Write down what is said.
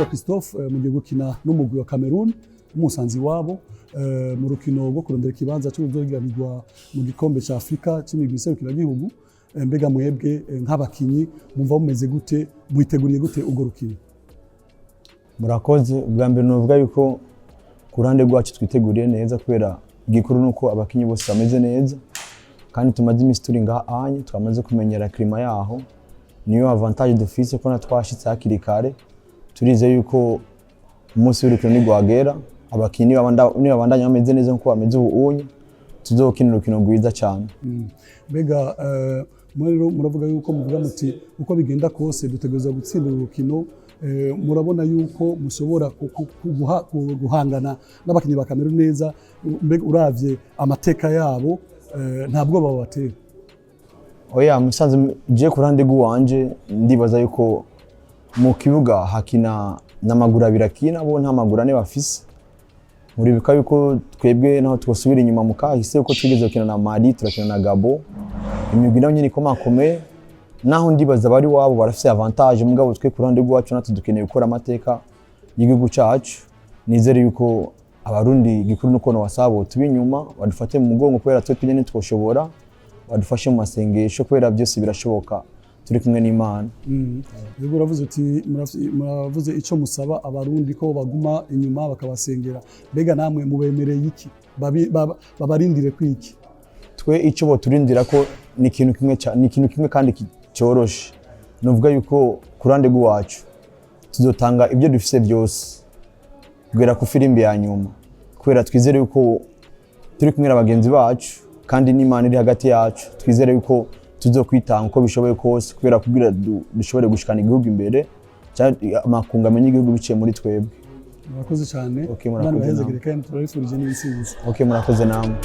Mbega Christophe, mugiye gukina n'umugwi wa Cameroon umusanzi wabo mu rukino rwo kurondera ikibanza cyo kuzohiganirwa mu gikombe ca Afrika c'imigwi nserukiragihugu. Mbega mwebwe nk'abakinyi mumva mumeze gute, mwiteguriye gute urwo rukino? Murakoze. Ubwa mbere nuvuga yuko ku ruhande rwacu twiteguriye neza, kubera igikuru ni uko abakinyi bose bameze neza, kandi tumaze iminsi turi ngaha anye, twamaze kumenyera climat yaho. Niyo avantage dufise ko na twashitse hakiri kare. Turizeye yuko umunsi w'urukino nigwagera, abakinyi nibabandanya bameze neza nkuko bameze ubu unye, tuzokina urukino rwiza cyane. Mbega mwe rero muravuga yuko muvuga muti uko bigenda kose dutegerezwa gutsinda uru rukino. Murabona yuko mushobora guhangana n'abakinyi ba Cameroon neza? Mbega uravye amateka yabo, nta bwoba babatera? Oya, musanze je ku ruhande rw'iwanje ndibaza yuko mu kibuga hakina n'amaguru abiri akina, bo nta maguru ane bafise. Muribuka yuko twebwe naho twosubira inyuma mu kahise, yuko twigeze gukina na Mali, turakina na Gabo, imigwi nayo nyine ikomakomeye. Naho ndibaza bari wabo barafise avantage, mugabo twe ku ruhande rwacu natwe dukeneye gukora amateka y'igihugu cacu. Nizere yuko Abarundi, igikuru nuko nobasaba tuba inyuma, badufate mu mugongo, kubera twe twenyene ntitwoshobora, badufashe mu masengesho, kubera byose birashoboka turi kumwe n'Imana. Yego, uravuze uti muravuze ico musaba Abarundi ko baguma inyuma bakabasengera. Mbega namwe mubemereye iki? Babarindire kwiki? Twe icyo boturindira ko ni ikintu kimwe ni ikintu kimwe kandi cyoroshe. Nuvuga yuko ku ruhande rw'iwacu tuzotanga ibyo dufise byose kugera ku firimbi ya nyuma, kubera twizere yuko turi kumwe na bagenzi bacu kandi n'Imana iri hagati yacu. Twizere yuko tuzokwitanga uko bishoboye kose kubera kugira dushobore gushikana igihugu imbere, cyangwa amakungu amenye igihugu biciye muri twebwe. Murakoze cyane. Okay, murakoze Imana ibahezagire namwe. kandi turabifurije n'intsinzi. Okay, murakoze namwe.